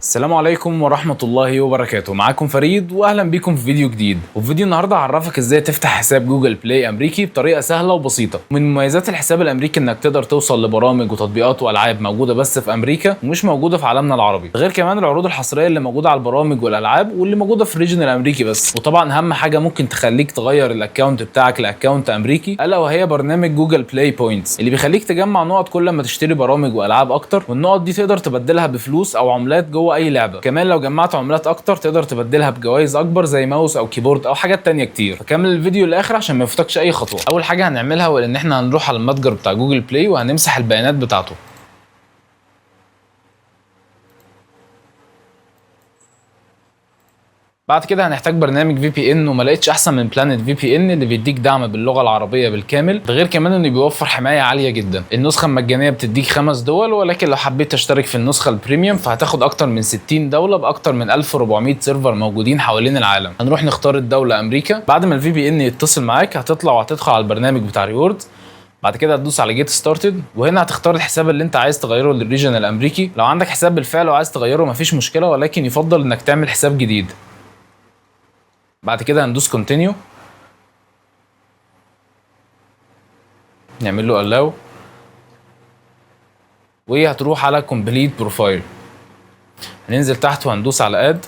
السلام عليكم ورحمة الله وبركاته. معاكم فريد واهلا بيكم في فيديو جديد. وفي فيديو النهارده هعرفك ازاي تفتح حساب Google Play امريكي بطريقة سهلة وبسيطة. من مميزات الحساب الامريكي انك تقدر توصل لبرامج وتطبيقات والعاب موجودة بس في امريكا ومش موجودة في عالمنا العربي، غير كمان العروض الحصرية اللي موجودة على البرامج والالعاب واللي موجودة في ال region الامريكي بس. وطبعا اهم حاجة ممكن تخليك تغير ال account بتاعك ل account امريكي الا وهي برنامج Google Play Points، اللي بيخليك تجمع نقط كل ما تشتري برامج والعاب اكتر، والنقط دي تقدر تبدلها بفلوس او عملات جوه اي لعبه. كمان لو جمعت عملات اكتر تقدر تبدلها بجوائز اكبر زي ماوس او keyboard او حاجات تانية كتير. فكمل الفيديو للاخر عشان ما يفوتكش اي خطوة. اول حاجة هنعملها هو ان احنا هنروح على المتجر بتاع Google Play وهنمسح البيانات بتاعته. بعد كده هنحتاج برنامج VPN، وما لقيتش احسن من Planet VPN اللي بيديك دعم باللغة العربية بالكامل، ده غير كمان انه بيوفر حماية عالية جدا. النسخة المجانية بتديك 5 دول، ولكن لو حبيت تشترك في النسخة ال premium فهتاخد اكتر من 60 دولة باكتر من 1400 server موجودين حوالين العالم. هنروح نختار الدولة امريكا. بعد ما ال VPN يتصل معاك هتطلع وهتدخل على البرنامج بتاع rewards. بعد كده هتدوس على get started، وهنا هتختار الحساب اللي انت عايز تغيره لل region الامريكي. لو عندك حساب بالفعل وعايز تغيره مفيش مشكلة، ولكن يفضل انك تعمل حساب جديد. بعد كده هندوس continue، نعمل له allow، وهتروح على complete profile. هننزل تحت وهندوس على add،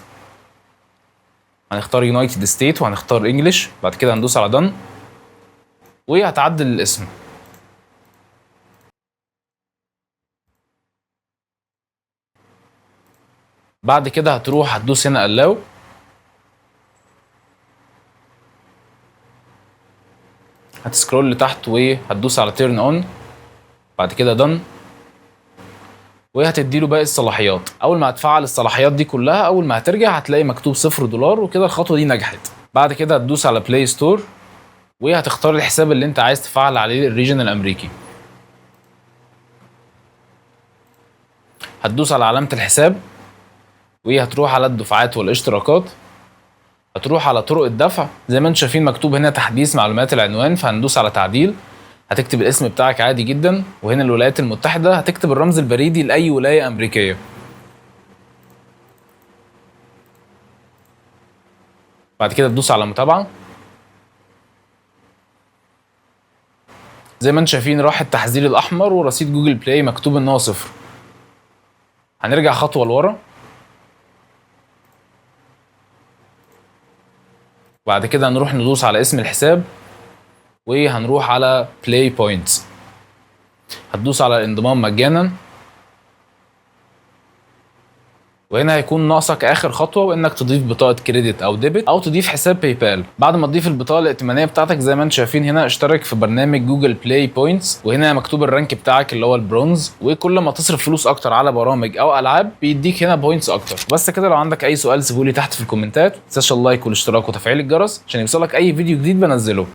هنختار United State وهنختار English. بعد كده هندوس على done وهتعدل الاسم. بعد كده هتروح هتدوس هنا allow، هت scroll لتحت وهتدوس على turn on، بعد كده done، وهتديله باقي الصلاحيات. اول ما هتفعل الصلاحيات دي كلها، اول ما هترجع هتلاقي مكتوب $0، وكده الخطوة دي نجحت. بعد كده هتدوس على Play Store وهتختار الحساب اللي انت عايز تفعل عليه ال region الامريكي. هتدوس على علامة الحساب وهتروح على الدفعات والاشتراكات، هتروح على طرق الدفع. زي ما انتم شايفين مكتوب هنا تحديث معلومات العنوان، فهندوس على تعديل. هتكتب الاسم بتاعك عادي جدا، وهنا الولايات المتحدة هتكتب الرمز البريدي لأي ولاية أمريكية. بعد كده تدوس على متابعة. زي ما انتم شايفين راح التحذير الأحمر ورصيد Google Play مكتوب ان هو 0. هنرجع خطوة لورا. بعد كده هنروح ندوس على اسم الحساب وهنروح على Play Points، هتدوس على الانضمام مجانا، وهنا هيكون ناقصك اخر خطوة وانك تضيف بطاقة credit او debit او تضيف حساب PayPal. بعد ما تضيف البطاقة الائتمانية بتاعتك زي ما انتم شايفين هنا اشترك في برنامج Google Play Points، وهنا مكتوب ال rank بتاعك اللي هو البرونز، وكل ما تصرف فلوس اكتر على برامج او العاب بيديك هنا points اكتر. بس كده، لو عندك اي سؤال سيبولي تحت في الكومنتات. ما تنساش ال like والاشتراك وتفعيل الجرس عشان يوصلك اي فيديو جديد بنزله.